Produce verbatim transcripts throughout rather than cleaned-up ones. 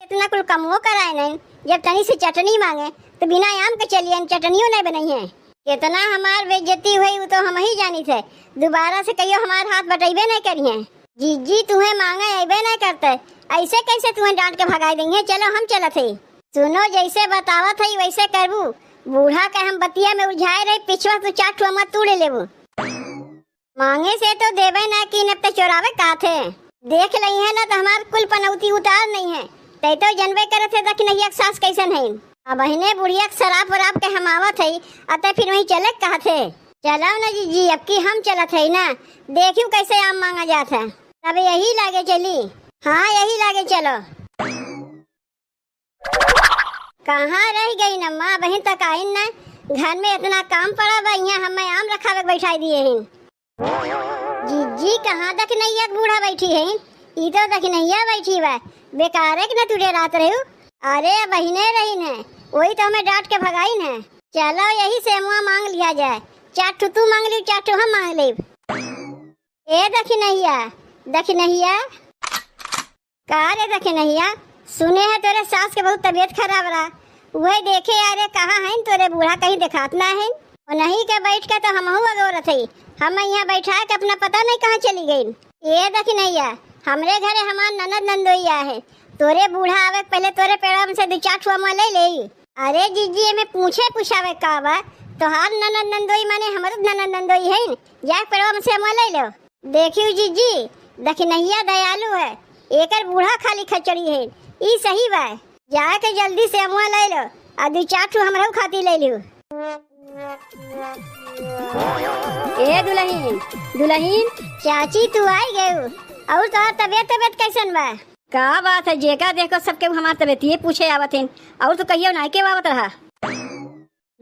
इतना कुल कमवो कराए नहीं, जब तनी से चटनी मांगे तो बिना आम के चलिए, चटनियो नहीं बनइहैं। कितना हमार बेइज्जती हुई, वो तो हमहीं जानित है। दोबारा से कहियो हमार हाथ बटइबे नहीं करिहैं। जिज्जी तुहें मांगे अइबे नहीं करते, ऐसे कैसे तुहें डांट के भगाई देइहैं? चलो हम चलत हई। सुनो, जैसे बतावत हई वैसे करबू। बूढ़ा के हम बतिया में उलझाए रही, पिछवा तू चार ठो अमवा तू ले लेबू। मांगे से तो देबे ना कीन, अब तो चोरावे का थे। देख लइहैं ना तो हमार कुल पनौती उतार नइहैं। तै तो जनबे करत है दखिनहिया के सास कैसन है। अबहिने बुढ़िया के सराप वराप के हम आवत है, अतः फिर वहीं चले के कहत है। चलो ना जिज्जी, अब की हम चलत है ना, देखियो कैसे आम मांगा जात है। तब यही लागे चली। हाँ, यही लागे चलो। कहाँ रह गई न अम्मा, अबहिन तक आइन न। घर में इतना काम पड़ा बा, यहाँ हमें आम रखावे के बैठाई दिए हैं। जिज्जी, कहाँ दखिनहिया के बूढ़ा बैठी है? ई तो दखिनहिया बैठी बा, बेकारे के न तू डेरात रहू। अरे, अबहिने रहीन है, वही तो हमें डांट के भगाइन है। चलो, यही से अमवा मांग लिया जाए, चार ठो तू मांग ली, चार ठो हम मांग लेब। ए दखिनहिया, दखिनहिया। का रे दखिनहिया, सुने है तोरे सास के बहुत तबीयत खराब रहा, वही देखे आ रे, कहाँ है तोरे बूढ़ा, कहीं देखात ना है। उन्हीं के बैठ के तो हमहू अगोरत हई, हम यहाँ बैठा के अपना पता नहीं कहाँ चली गई। ए दखिनहिया, हमरे घरे हमार ननद नंदोई आए है, तोरे बूढ़ा आवे के पहले तोरे पेड़वा में से दू चार ठो अमवा ले ले। अरे जिज्जी, एमे पूछे पुछावे का बा? तोहार ननद नंदोई माने हमरो ननद नंदोई है, जाके पेड़वा में से अमवा ले लो। देखियो जिज्जी, दखिनहिया दयालु है, एकर बूढ़ा खाली खचड़ी है, ई सही बा। जाके जल्दी से अमवा ले लो, आ दू चार ठो हमरहू खातिर ले लियो। ए दुलहिन, दुलहिन। चाची, तू आई गयू, और तोहार तबीयत, तबीयत कैसन बा? का बात है, जेका देखो सबके हमार तबीयतिये पूछे आवत हैं, और तो कहियो नाई के आवत रहा।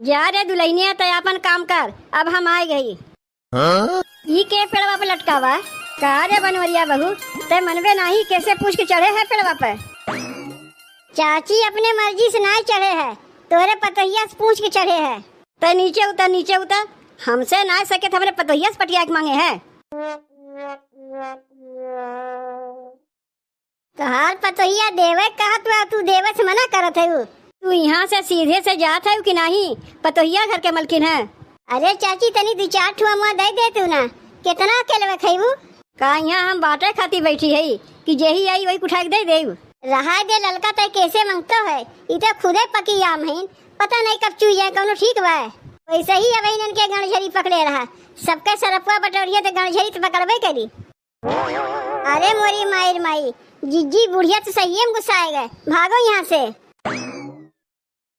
जा रे दुलहिनिया, तै आपन काम कर, अब हम आए गई। हाँ? ई के पेड़वा पे लटकावा? का रे बनवरिया बहू, तै मनबे नाही, कैसे पूछ के चढ़े है पेड़वा पे? चाची अपने मर्जी से नाही चढ़े है, तोरे पतोहिया से पूछ के चढ़े है। तै नीचे उतर, नीचे उतर, हमसे नाही सके तो हमरे पतोहिया से पटिया के मांगे है। तोहार पतोहिया देवे कहत बा, तू देवे से मना करत हऊ। तू यहाँ से सीधे से जात हऊ कि नाही? पतोहिया घर के मलकिन है। अरे चाची, तनी दू चार ठो अमवा दे दे तू ना, कितना अकेलवे खइबू? का यहाँ हम बांटे खातिर बैठी हई कि जेही आई वही उठा के दे देऊ? रहा दे ललका, तय कैसे मांगतो है, ई तो खुदे पकी आम है, पता नहीं कब चुई जाए, कौनो ठीक बा। वैसे ही अब इनन के गणझरी पकड़े रहा, सबके सरपवा बटोरिया तो गणझरी तो पकड़बे करी। अरे मोरी माई रे माई, जिज्जी बुढ़िया तो सही में गुस्साए गए, भागो यहाँ से।